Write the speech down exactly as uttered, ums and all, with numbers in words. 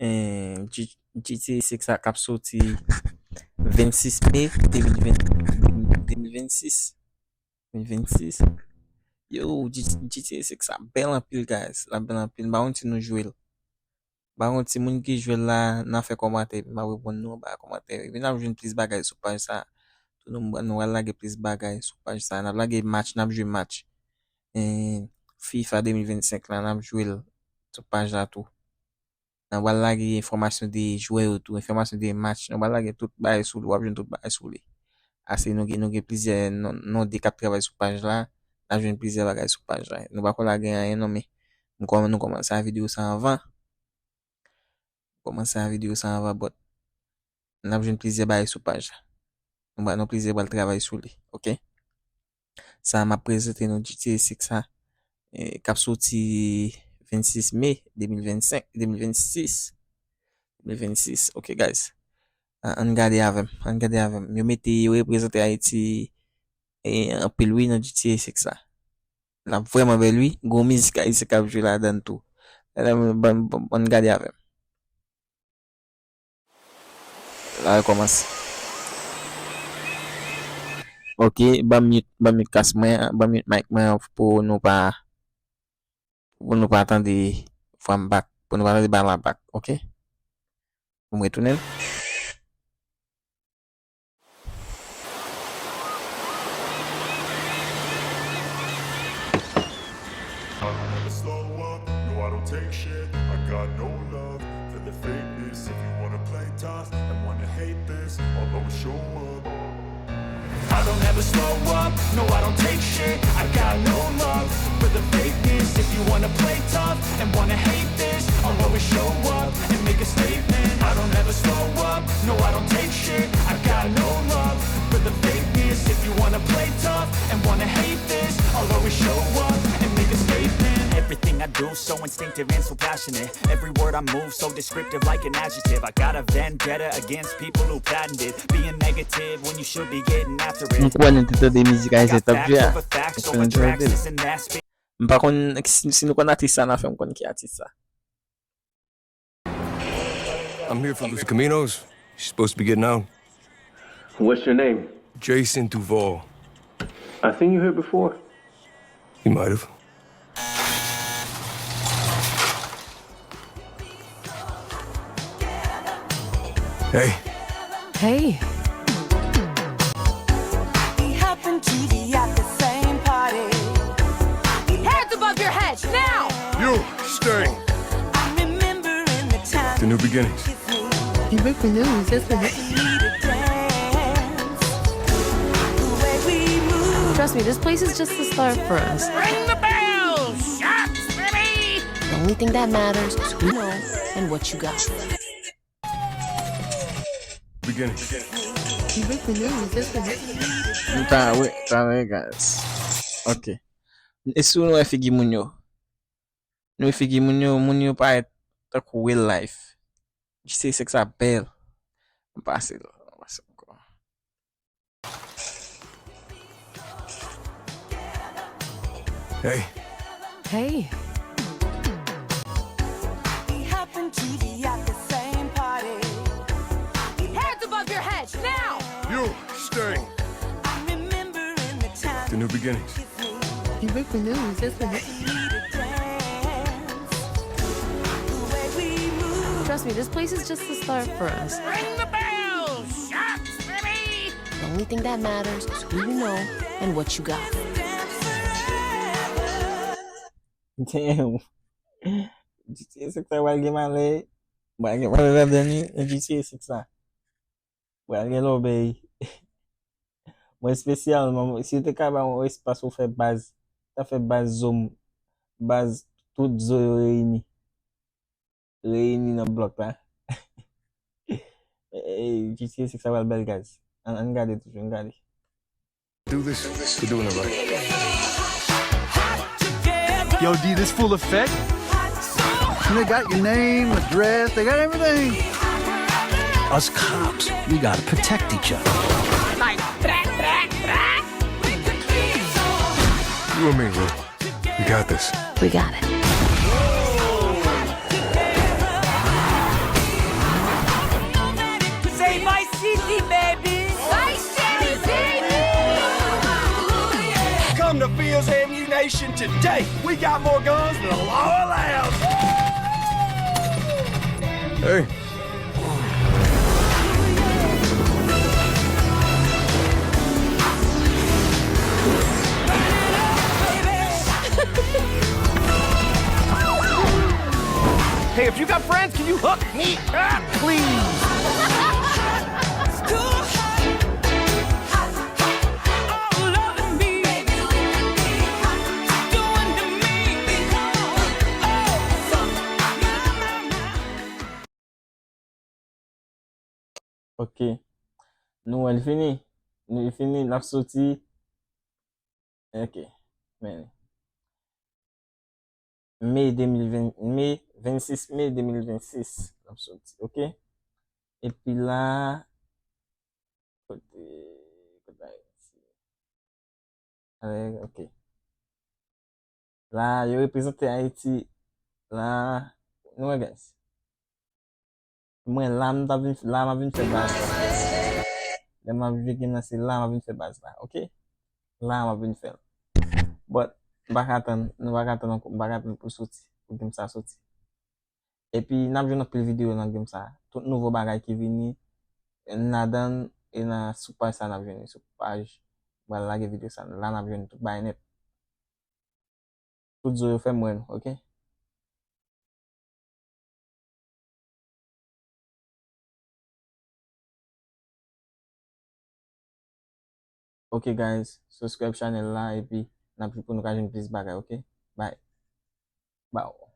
eh, G-, G T A six la k ap soti vennsis me de mil ven, de mil vennsis. De mil vennsis. Yo, G-, G T A six la bèl anpil, guys. La bèl anpil. M pa konn si nou jwe l. M pa konn si moun ki jwe l la nan fè kòmantè, epi m ap reponn nou anba kòmantè. Epi n ap jwenn plis bagay sou paj sa. Tou nou, nou pral lage plis bagay sou paj sa. N ap lage match, n ap jwe match. E, FIFA de mil vennsenk la, n ap jwe l sou paj la tou. N ap pral lage enfòmasyon de jwè yo tou, enfòmasyon de match. Nou pral lage tout bagay sou li, w ap jwenn tout bagay sou li. Ase nou gen, nou gen plizyè non, non de k ap travay sou paj la. N ap jwenn plizyè bagay sou paj la. Nou pako lage anyen non, men m kòman nou kòmanse a videyo sa anvan. Kòmanse a videyo sa anvan, but n ap jwenn plizyè bagay sou paj la. Nou ba nou plizyè pral travay sou li, oke? Sa m ap prezante nou G T A six la, e, k ap soti vennsis me de mil vennsenk, de mil vennsis, de mil vennsis, oke, guys? A, ann gade avè m, ann gade avè m. Yo mete, yo reprezante Ayiti, e, anpil, wi, nan G T A six la. L ap vrèman bèl, wi. Gon mizik ayisyen k ap jwe ladan l tou. Ann, ann, ann gade avè m. La, yo kòmanse. Oke, ban m mute, ban m mute kas mwen, ban m mute mic mwen pou nou pa, pou nou pa tande vwa m back, pou nou pa tande bal la back, oke? Pou m retounen l. I don't ever slow up, no, I don't take shit. I got no love for the fakeness. If you wanna play tough and wanna hate this, I'll always show up. I don't ever slow up, no, I don't take shit. I got no love for the fakeness. If you wanna play tough and wanna hate this, I'll always show up and make a statement. I don't ever slow up, no, I don't take shit. I got no love for the fakeness. If you wanna play tough and wanna hate this, I'll always show up and make a statement. Everything I do so instinctive and so passionate. Every word I move so descriptive like an adjective. I got a vendetta against people who patented being negative when you should be getting after it. M kwè nou te tande mizik ayisyen t ap jwe a. Got facts over facts, over tracks, this and that, spit. M pa konn si, si nou konn atis sa, n a fè m konn ki atis sa. I'm here for Lucy Caminos. She's supposed to be getting out. What's your name? Jason Duval. I seen you here before. You might have. Hey. Hey. We happen to be at the same party. Hands above your head, now! You, stay. I'm remembering the time. The new beginnings. You break the news, isn't it? Trust me, this place is just the start for us. Ring the bell! Shots, baby! The only thing that matters is who you know and what you got. Beginning. You break the news, isn't it? M ta, wi, ta, wi, guys. Ok. E si nou wè figi moun yo? Nou wè figi moun yo, moun yo parèt tankou real life. G T A six la bèl. M pase l, m pase l ankò. Hey. Hey. We happen to be at the same party. Hands above your head, now! You, stay. I'm remembering the time. The new beginnings. You break the news, isn't it? Trust me, this place is just the start for us. Ring the bell! Shots, baby! The only thing that matters is who you know and what you got. Damn. G T A six la pral gen malè. Pral gen malè ladan li, G T A six la. Pral gen lòbèy. Mwen espesyalman, si yo te ka ba yon espas pou fè baz, ta fè baz zo m, baz tout zo yo reyini. Reyini nan blòk la. Ey, G T A six sa pral bèl, guys. Ann, ann gade toujou, ann gade. Do this, we're doing it right. Yo, D, this full effect? And they got your name, address, they got everything. Us cops, we gotta protect each other. Like, brak, brak, brak. You and me, Lou. We got this. We got it. Feels ammunition today. We got more guns than a law allows. Hey. Hey, if you got friends, can you hook me up, please? Ok. Nou wè l fini. Nou fini, n ap soti. Ok. Men. Me de mil ven, me, vennsis me de mil vennsis, l ap soti, ok? Epi la, kote, kote Ayiti? Alè, ok. La, yo reprezante Ayiti. La, nou wè, guys. Mwen, la, m t ap vin, la, m ap vin fè baz la. Lè m ap jwe game nan, se la m ap vin fè baz la, ok? La, m ap vin fè l. But, m pa ka tann, nou pa ka tann ankò, m pa ka tann pou l soti, pou game sa soti. Epi, n ap jwenn anpil videyo nan game sa. Tout nouvo bagay ki vini, ladan, e nan, sou paj sa n ap jwenn, sou paj, m pral lage videyo sa, la n ap jwenn tout bagay nèt. Tout zo yo fè m wè nou, ok? Ok, guys, subscribe channel la, epi n ap pou nou ka jwenn plis bagay, ok? Bye. Bye.